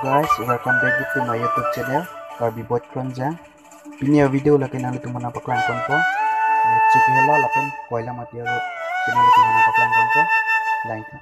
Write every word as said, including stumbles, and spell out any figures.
Guys, welcome back to my YouTube channel, Karbi Boy Kronjang. Pini a-video lake nanglitum aphan nangpaklang ponpo. Eh, Chokihola lapen Koilamati a-road channel nanglitum aphan nangpaklang ponpo. Langtha.